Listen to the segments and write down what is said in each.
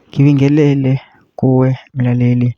Ngibingelele kuwe mlaleli,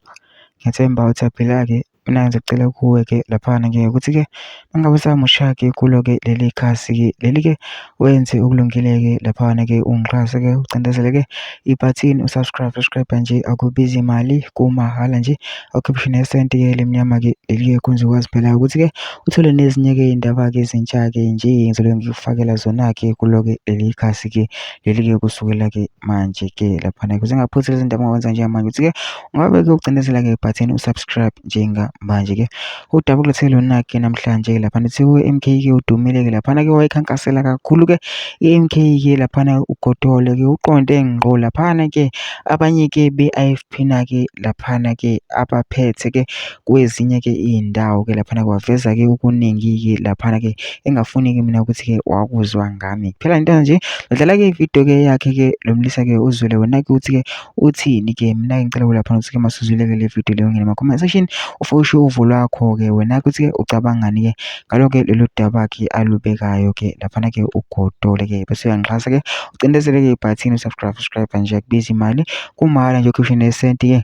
ngiyethemba ukuthi uyaphila-ke. Mina ngizocela kuwe-ke laphana-ke ukuthi-ke uma ngabe usamusha-ke kulo-ke leli khasi-ke leli-ke wenze okulungile-ke laphana-ke ungixhase-ke ucindezele-ke ibhathini u-subscribe, subscribe nje akubizi mali kumahhala nje awukhiphi nesenti-ke elimnyama-ke leli-ke khona uzokwazi phela ukuthi-ke uthole nezinye-ke iy'ndaba-ke ezintsha-ke nje ngizobe ngikufakela zona-ke kulo-ke leli khasi-ke leli-ke kusukela-ke manje-ke laphana ukuze ungaphuthi lezi ndaba ongakwenza njengamanje ukuthi-ke ungabe-ke ucindezela-ke ibhathini u-subscribe njengamanje-ke. Udaba okulethe lona-ke namhlanje laphana uthi u-M_K-ke udumile-ke laphana-ke wayekhankasela kakhulu-ke i-M_K-ke laphana uGodole-ke uqonde ngqo laphana-ke abanye-ke be-I_F_P na-ke laphana-ke abaphethe-ke kwezinye-ke iy'ndawo-ke laphana waveza-ke okuningi-ke laphana-ke engafuni-ke mina ukuthi-ke wakuzwa ngami. Phela into nje dlala-ke ividiyo-ke yakhe-ke lo mlisa-ke uzwele wena-ke ukuthi-ke uthini-ke. Mina-ke ngicela kulaphana ukuthi-ke masuzwile-ke le vidiyo leyo ungene ema-comment section ufike ushiye uvo lwakho-ke wena-ke ukuthi-ke ucabangani-ke ngalo-ke lolu daba-ke alubekayo-ke laphana-ke uGodole-ke bese uyangixhasa-ke ucindezele-ke ibhathini u-subscribe, subscribe nje akubizi imali kumahhala nje ukhishwe nesenti-ke.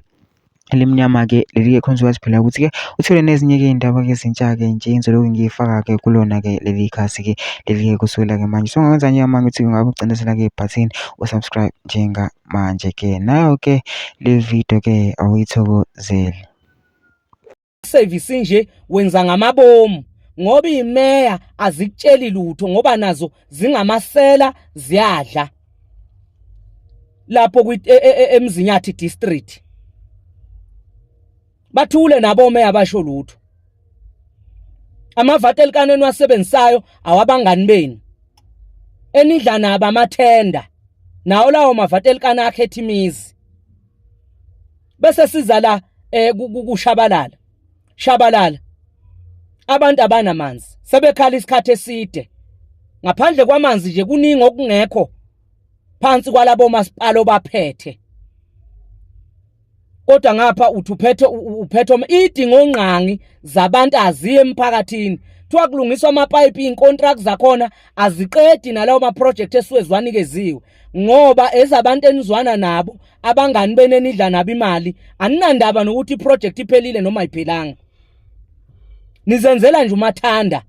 Elimnyama-ke leli-ke khona uzokwazi phela ukuthi-ke uthole nezinye-ke iy'ndaba-ke ezintsha-ke nje engizolokhu ngiy'faka-ke kulona-ke leli khasi-ke leli-ke kusukela-ke manje. So ungakwenza njengamanje ukuthi ungabe ucindezela-ke ibhathini u-subscribe njengamanje-ke. Nayo-ke le video-ke awuyithokozele. Service nje wenza ngamabomu ngoba imeya azikutsheli lutho ngoba nazo zingamasela ziyadla lapho kwi e, e, e, eMzinyathi district bathule nabo meya basho lutho amavati elikaneni wasebenzisayo awabangani benu enidla nabo amathenda nawo lawo mavati elikana akhetha imizi bese siza la eh kushabalala shabalala abantu abanamanzi sebekhala isikhathi eside ngaphandle kwamanzi nje kuningi okungekho phansi kwalabo masipala obaphethe kodwa ngapha uthi uphethe uphethe idingongqangi zabantu aziye emphakathini kuthiwa kulungiswa amapayipi iy'nkontrakt zakhona aziqedi nalawo maprojekthi esuke ziwanikeziwe ngoba ezabantu enizwana nabo abangani benu enidla nabo imali aninandaba nokuthi iproject iphelile noma ayiphelanga nizenzela nje umathanda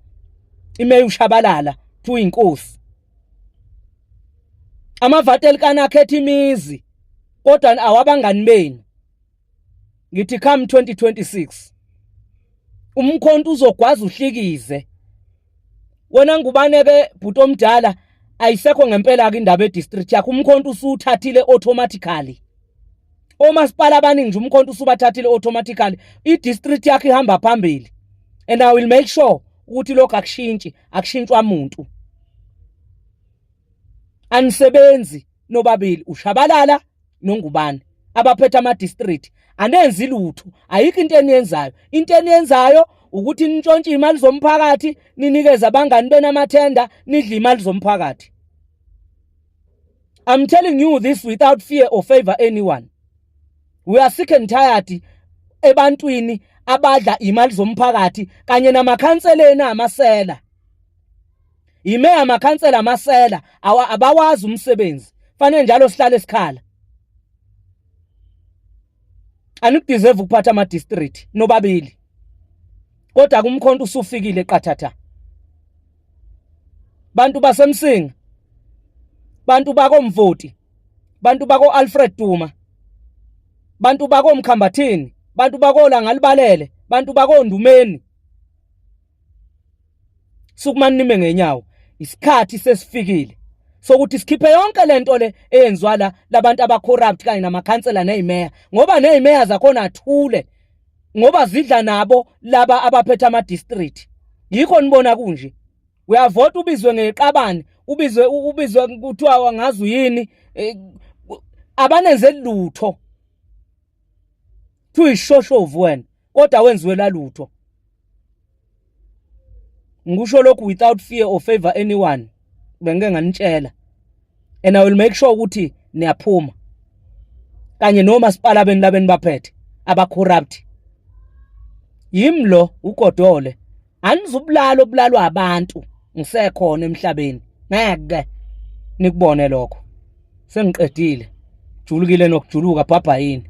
imeya ushabalala kuthiwa inkosi amavati elikana akhetha imizi kodwa awabangani benu ngithi come 2026 umkhonto uzogwaza uhlikize wena ngubane ke bhuti omdala ayisekho ngempela ke indaba edistrict yakho umkhonto usuthathile automatically omasipala abaningi nje umkhonto usubathathile automatically i-district yakho ihamba phambili and I will make sure ukuthi lokho akushintshi akushintshwa muntu anisebenzi nobabili ushabalala nongubane abaphethe ama district anenzi lutho ayikho into eniyenzayo into eniyenzayo ukuthi nintshontshe imali zomphakathi ninikeze abangani benamathenda nidle imali zomphakathi I'm telling you this without fear or favor anyone we are sick and tired ebantwini abadla imali zomphakathi kanye namakhanseleni amasela Imeya amakhansela amasela abawazi umsebenzi. Fanele njalo sihlale sikhala. Anikudeserve ukuphatha ama district nobabili. Kodwa kumkhonto usufikile qathatha. Bantu basemsinga. Bantu bakoMvoti. Bantu bako Alfred Duma. Bantu bakoMkhambathini, bantu bakoLangalibalele, bantu bakoNdumeni. Sukumani nime ngenyawo isikhathi sesifikile sokuthi sikhiphe yonke lento le eyenziwa la labantu abacorrupt kanye namakhansela nezimeya ngoba nezimeya zakhona athule ngoba zidla nabo laba abaphethe ama district yikho nibona kunje uyavota ubizwe ngeqabane ubizwe ubizwe kuthiwa wangazi uyini eh, abanenze lutho kuthiwa ishoshovu wena kodwa wenziwe lalutho ngikusho lokhu without fear or favor anyone bengike nganitshela and i will make sure ukuthi niyaphuma kanye nomasipala benu labeni baphethe abacorrupt yimi lo ugodole anizubulala obulalwa abantu ngisekhona emhlabeni ngeke nikubone lokho sengiqedile. Julukile nokujuluka, bhabha yini.